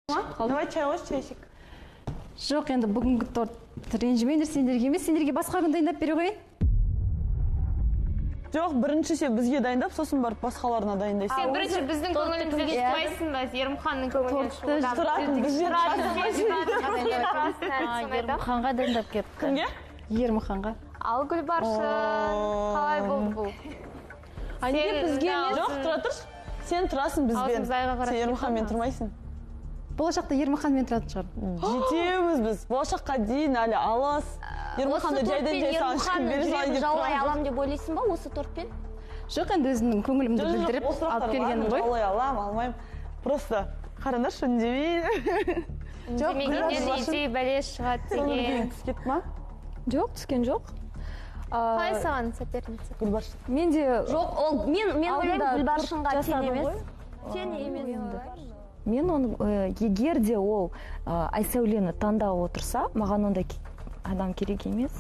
Давай чай қойшы, чай ішейік. Жоқ, енді бүгінгі торт ренжімеңдер, сендерге емес, сендерге басқа күн дайындап бере қояйын. Жоқ, бірінші сен бізге дайындап, сосын барып басқаларына дайындайсың. Сен бірінші біздің көңілімізді шықпайсың ба? Ермұханның көңілінен шығудан. Тұратын, бізбен тұратын. Ермұханға дайындап кетті. Кімге? Ермұханға. Ал Гүлбаршын, қалай болды бұл? А неге бізге емес? Жоқ, тұра тұршы. Сен тұрасың бізбен. Сен Ермұханмен тұрмайсың. Болашақта Ермұханмен тұратын шығар. Жетеуіміз біз. Болашаққа дейін әлі алыс. Ермұханды жайдан жай саған ешкім бере салайын деп жаулай алам деп ойлайсың ба осы тортпен? Жоқ, енді өзімнің көңілімді білдіріп алып келгенім ғой. Жаулай алам, алмаймын. Просто қараңдаршы, үндемей. Үндемегеннен идей бәле шығады деген. Түсіп кетті ма? Жоқ, түскен жоқ. Қалай саған соперница? Гүлбаршын. Мен де жоқ, ол мен ойлаймын Гүлбаршынға тең емес. Тең емес. Мен оны, егер де ол Айсәулені таңдап отырса, маған ондай адам керек емес.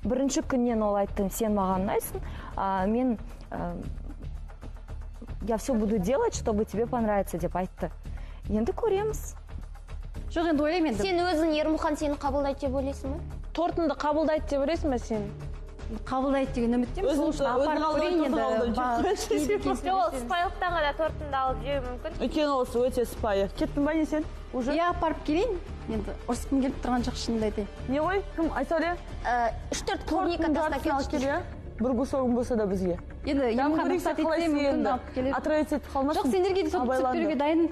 Бірінші күннен ол айтты, сен маған ұнайсың, мен я все буду делать, чтобы тебе понравиться деп айтты. Енді көреміз. Жоқ, енді ойлаймын енді. Сен өзің Ермұхан сені қабылдайды деп ойлайсың ба? Тортыңды қабылдайды деп ойлайсың ба сен? Қабылдайды деген үміттемін. Сол үшін апарып көрейін енді. Жоқ, ол сыпайылықтан ғана тортынды алып жеуі мүмкін. Өйткені ол өте сыпайы. Кеттің ба не сен? Уже? Иә, апарып келейін. Енді ұрысқым келіп тұрған жоқ, шынымды айтайын. Не ғой? Кім? Айсәуле? 3-4 клубника тастап келші. Бір кусогың болса да бізге. Енді Ермұхан рұқсат етсе мүмкін алып келеді. Отравить етіп қалмасын. Жоқ, сендерге де соны түсіріп беруге дайын.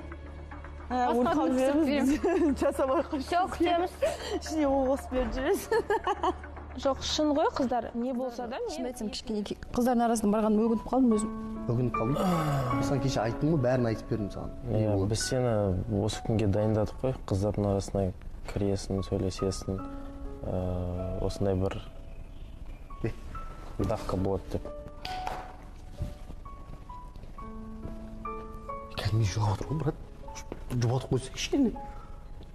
Басқа күні түсіріп беремін. Жасамай қойшы. Все, күтеміз. Ішіне у қосып беріп жібересің. Жоқ, шын ғой қыздар, не болса да мен. Шын айтсам, кішкене қыздардың арасында барғаныма өкініп қалдым өзім. Өкініп қалдым? Мен саған кеше айттым ғой, бәрін айтып бердім саған. Иә, біз сені осы күнге дайындадық қой, қыздардың арасына кіресің, сөйлесесің, осындай бір давка болады деп. Кәдімгідей жылап отыр ғой, брат. Жұбатып қойса кішкене.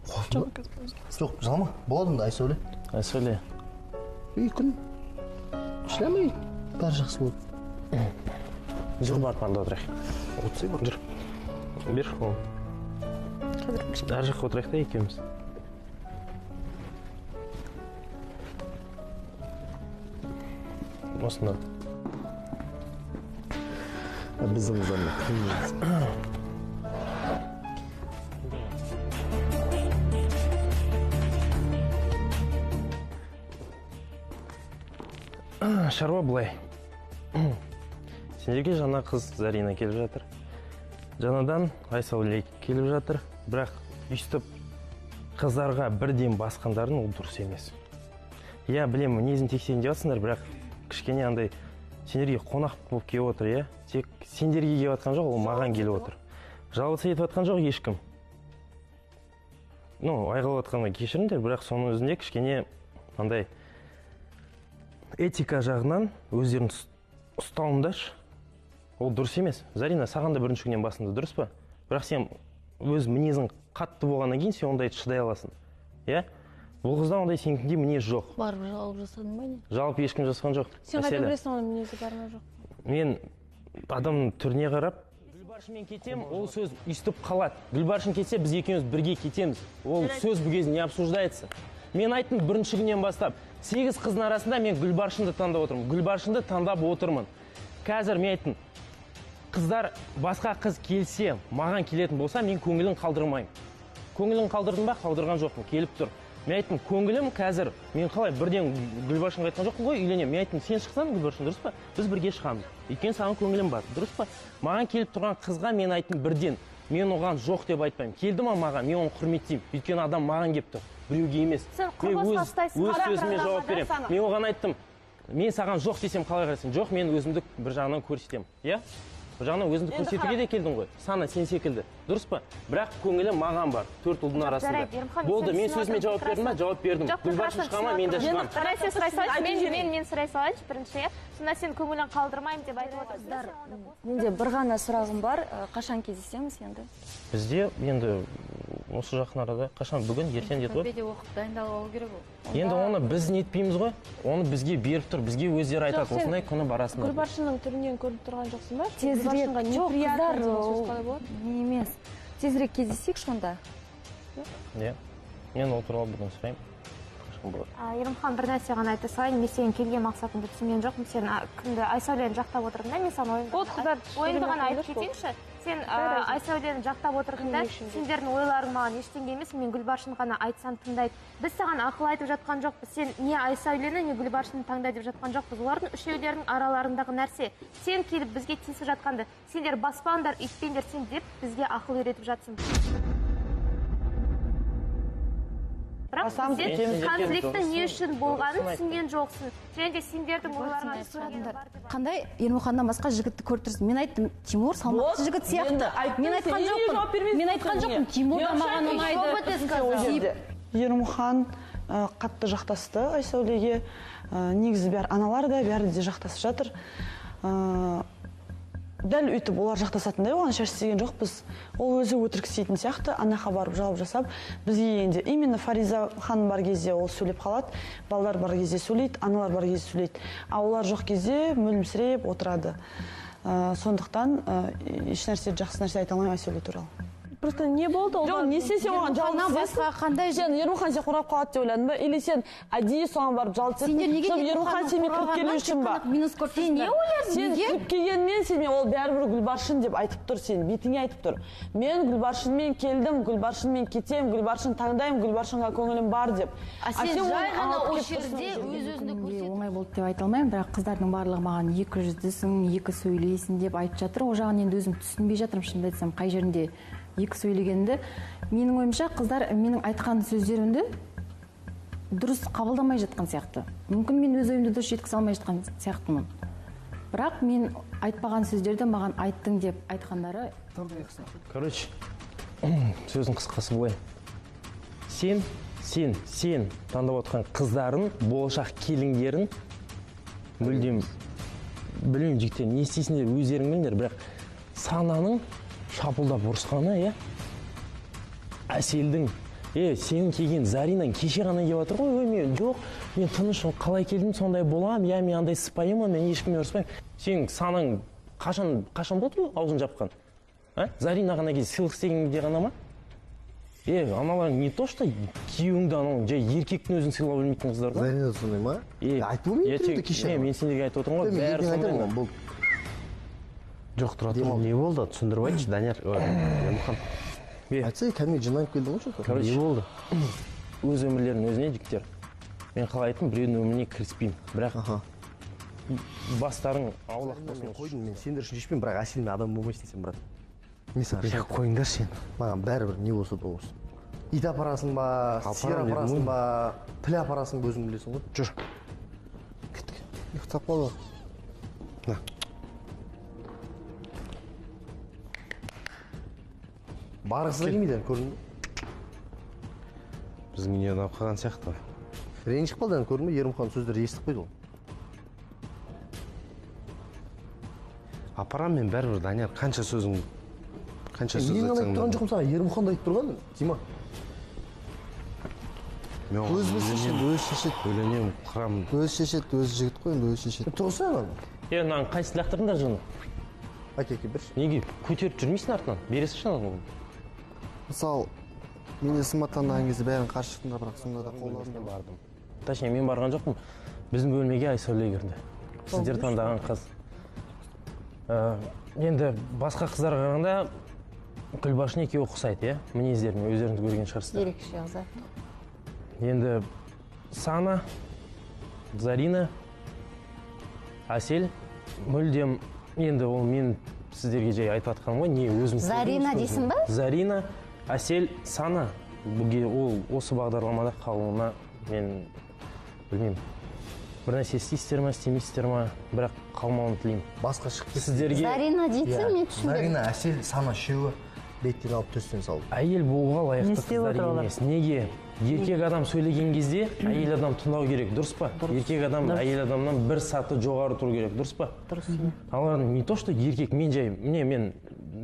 Жоқ, жылама, болады онда Айсәуле. Айсәуле. Үй күн, шілемей, бәрі жақсы болады. Жүр, барып анда отырайық. Отырсай бар. Жүр. Бер қолын. Ар жаққа отырайық та екеуміз. Осында. Біздің қыздармен. Шаруа былай. Сендерге жаңа қыз Зарина келіп жатыр. Жаңадан Айсәуле келіп жатыр. Бірақ өйстіп қыздарға бірден басқандарын ол дұрыс емес. Иә, білемін, мінезін тексерейін деп жатсыңдар, бірақ кішкене андай сендерге қонақ болып келіп отыр, иә? Тек сендерге келіп жатқан жоқ, ол маған келіп отыр. Жалғыз етіп жатқан жоқ ешкім. Ну, айғайлап жатқанға кешіріңдер, бірақ соның өзінде кішкене андай этика жағынан өздерін ұсталыңдаршы. Ол дұрыс емес. Зарина, саған да бірінші күннен басында дұрыс па? Бірақ сен өз мінезің қатты болғаннан кейін сен ондайды шыдай аласың. Иә? Бұл қызда ондай сенікіндей мінез жоқ. Барып жалып жасадың ба не? Жалып ешкім жасаған жоқ. Сен қайдан білесің оның мінезі бар ма жоқ? Мен адамның түріне қарап, Гүлбаршынмен кетем, ол сөз өйстіп қалады. Гүлбаршын кетсе, біз екеуміз бірге кетеміз. Ол сөз бұл кезде не обсуждается. Мен айттым бірінші күннен бастап, 8 қыздың арасында мен Гүлбаршынды таңдап отырмын. Гүлбаршынды таңдап отырмын. Қазір мен айттым, қыздар басқа қыз келсе, маған келетін болса, мен көңілін қалдырмаймын. Көңілін қалдырдым ба? Қалдырған жоқпын, келіп тұр. Мен айттым, көңілім қазір, мен қалай бірден Гүлбаршынға айтқан жоқпын ғой, үйленемін. Мен айттым, сен шықсаң, Гүлбаршын, дұрыс па? Біз бірге шығамыз. Өйткені саған көңілім бар, дұрыс па? Маған келіп тұрған қызға мен айттым бірден, мен оған жоқ деп айтпаймын. Келді ма маған, мен оны құрметтеймін. Өйткені адам маған келіп тұр, біреуге емес. Сен құрбасына ұстайсың. Өз сөзіме жауап беремін. Мен оған айттым, мен саған жоқ десем қалай қарайсың? Жоқ, мен өзімді бір жағынан көрсетемін. Иә? Бір жағынан өзімді көрсетуге де келдің ғой. Сана сен секілді. Дұрыс па? Бірақ көңілі маған бар. Төрт ұлдың арасында. Болды, мен сөзіме жауап бердім ба? Жауап бердім. Гүлбаршын шыға ма? Мен де шығамын. Жарай, сен сұрай салайыншы. Мен сұрай салайыншы бірінші, иә? Сонда сен көңілін қалдырмаймын деп айтып отырсың. Менде бір ғана сұрағым бар. Қашан кездесеміз енді? Бізде енді Осы жақын арада, қашан, бүгін, ертең деді ғой. Кафеде оқып дайындалып алу керек ол. Енді оны біз нетпейміз ғой, оны бізге беріп тұр, бізге өздері айтады, осындай күні барасыңдар. Гүлбаршынның түрінен көріп тұрған жоқсың ба? Тезірек, жоқ, қыздар, не емес. Тезірек кездесейікші онда. Иә, мен ол туралы бүгін сұраймын. Ерімхан, бір нәрсе ғана айта салайын, мен сенің келген мақсатыңды түсінген жоқпын. Сен кімді, Айсәулені жақтап отырдың да, мен саған ойымды ғана айтып кетейінші. Сен Айсәулені жақтап отырдың да, сендердің ойларың маған ештеңе емес, мен Гүлбаршын ғана айтсам тыңдайды. Біз саған ақыл айтып жатқан жоқпыз. Сен не Айсәулені, не Гүлбаршынды таңда деп жатқан жоқпыз. Олардың үшеулерінің араларындағы нәрсе. Сен келіп бізге тиісіп жатқанды, сендер баспаңдар, үйтпеңдер, сен деп бізге ақыл үйретіп жатсың. Бірақ сен конфликттің не үшін болғанын түсінген жоқсың. Және де сендердің ойларыңа түсінген. Қандай Ермұханнан басқа жігітті көріп тұрсың? Мен айттым, Тимур салмақты жігіт сияқты. Мен айтқан жоқпын. Мен айтқан жоқпын, Тимур да маған ұнайды. Ермұхан қатты жақтасты Айсәулеге. Негізі бәрі аналар да, бәрі де жақтасып жатыр. Дәл өйтіп олар жақтасатындай оған шаш істеген жоқпыз. Ол өзі өтірік істейтін сияқты, анақа барып жауап жасап, бізге енді именно Фариза ханым бар кезде ол сөйлеп қалады, балалар бар кезде сөйлейді, аналар бар кезде сөйлейді. А олар жоқ кезде мүлімсіреп отырады. Сондықтан еш нәрсе жақсы нәрсе айта алмаймын Айсәуле туралы. Просто не болды ол? Жоқ, не істесең оған жауап басқа қандай сен Ермұхан сен қорғап қалады деп ойладың ба? Или сен әдейі соған барып жалт еттің? Сендер Ермұхан сенімен кіріп келу үшін ба? Минус көріп тұрсың. Сен не ойладың? Сен кіріп келгенмен сен ол бәрібір Гүлбаршын деп айтып тұр, сен бетіңе айтып тұр. Мен Гүлбаршынмен келдім, Гүлбаршынмен кетемін, Гүлбаршын таңдаймын, Гүлбаршынға көңілім бар деп. А сен жай ғана ол жерде өз-өзіңді көрсетіп. Оңай болды деп айта алмаймын, бірақ қыздардың барлығы маған екі жүздісің, екі сөйлейсің деп айтып жатыр. Ол жағын енді өзім түсінбей жатырмын, шынымды айтсам, қай жерінде екі сөйлегенді. Менің ойымша, қыздар менің айтқан сөздерімді дұрыс қабылдамай жатқан сияқты. Мүмкін мен өз ойымды дұрыс жеткізе алмай жатқан сияқтымын. Бірақ мен айтпаған сөздерді маған айттың деп айтқандары. Короче, сөздің қысқасы былай. Сен, сен, сен таңдап отқан қыздарын, болашақ келіндерін мүлдем білмеймін, жігіттер, не істейсіңдер өздерің біліңдер, бірақ сананың шапылдап ұрысқаны, иә? Әселдің, сенің келген Заринаң кеше ғана келіп жатыр ғой, мен жоқ, мен тыныш, қалай келдім, сондай боламын, иә, мен андай сыпайымын, мен ешкіммен ұрыспаймын. Сенің санаң қашан болды ғой аузын жапқан? А? Зарина ғана келсе, сыйлық істегенде ғана ма? Аналар не то, что күйеуіңді, анау, жай еркектің өзін сыйлап білмейтін қыздар ғой. Зарина сондай ма? Айтып болмайды кеше. Мен сендерге айтып отырмын ғой, бәрі сондай. Болды. Жоқ, тұра тұр, не болды? Түсіндіріп айтшы, Данияр. Ермұхан. Айтса, кәдімгі жынданып келдің ғой, что-то. Не болды? Өз өмірлерінің өзіне, жігіттер. Мен қалай айттым, біреудің өміріне кіріспеймін. Бірақ бастарың аулақ болсын. Мен қойдым, мен сендер үшін шешпеймін, бірақ Әселмен адам болмайсың сен, брат. Мен саған қойыңдаршы енді. Маған бәрібір не болса да болсын. Ит апарасың ба, сиыр апарасың ба, піл апарасың ба, өзің білесің ғой. Жүр. Кеттік. Ұйықтап қалды. На. Барғысы да келмейді, көрдің бе? Біздің үйіне ұнап қалған сияқты. Ренжіп қалды, көрдің бе? Ермұхан сөздері естіп қойды ол. Апарам мен бәрібір, Данияр, қанша сөзің, қанша сөз Мен айтсаң. айтып тұрған жоқпын саған, Ермұхан да айтып тұрған, Дима. Өз шешеді, өз шешеді. Үйленемін, қырамын. Өз шешеді, өз жігіт қой, енді өз шешеді. Тұрғысы ананы. Мынаның қайсысын лақтырдыңдар жаңа? Әке, әке, берші. Неге көтеріп жүрмейсің артынан? Бересің ананы. Мысалы, мен де Сымбат таңдаған кезде бәрін қарсы шықтым да, бірақ сонда да қолдадым. Бардым. Точнее, мен барған жоқпын. Біздің бөлмеге Айсәуле кірді. Сіздер таңдаған қыз. Енді басқа қыздарға қарағанда Гүлбаршын екеуі ұқсайды, иә? Мінездеріне өздеріңіз көрген шығарсыздар. Ерекше қыздар. Енді Сана, Зарина, Әсел мүлдем, енді ол мен сіздерге жай айтып жатқаным ғой, не өзім. Зарина дейсің ба? Зарина, Әсел, Сана. Ол осы бағдарламада қалуына мен білмеймін. Бір нәрсе істейсіздер ма, істемейсіздер ма, бірақ қалмауын тілеймін. Басқа шығып кетсін. Сіздерге Зарина дейсің, мен түсінбедім. Зарина, Әсел, Сана үшеуі беттен алып төстен салды. Әйел болуға лайықты қыздар емес. Неге? Еркек адам сөйлеген кезде әйел адам тыңдау керек, дұрыс па? Еркек адам әйел адамнан бір саты жоғары тұру керек, дұрыс па? Дұрыс. Алар не то, что еркек, мен жай, міне мен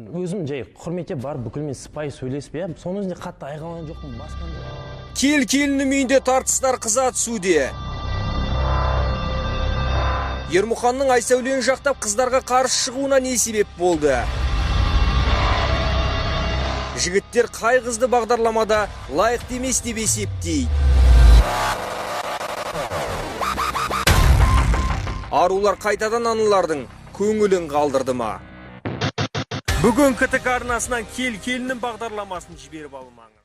Өзім жай құрметтеп барып бүкілмен сыпайы сөйлесіп, иә, соның өзінде қатты айғайлаған жоқпын, басқан жоқпын. Кел келінім үйінде тартыстар қыза түсуде. Ермұханның Айсәулені жақтап қыздарға қарсы шығуына не себеп болды? Жігіттер қай қызды бағдарламада лайықты емес деп есептейді? Арулар қайтадан аналардың көңілін қалдырды ма? Бүгін КТК арнасынан Кел келінім бағдарламасын жіберіп алмаңыз.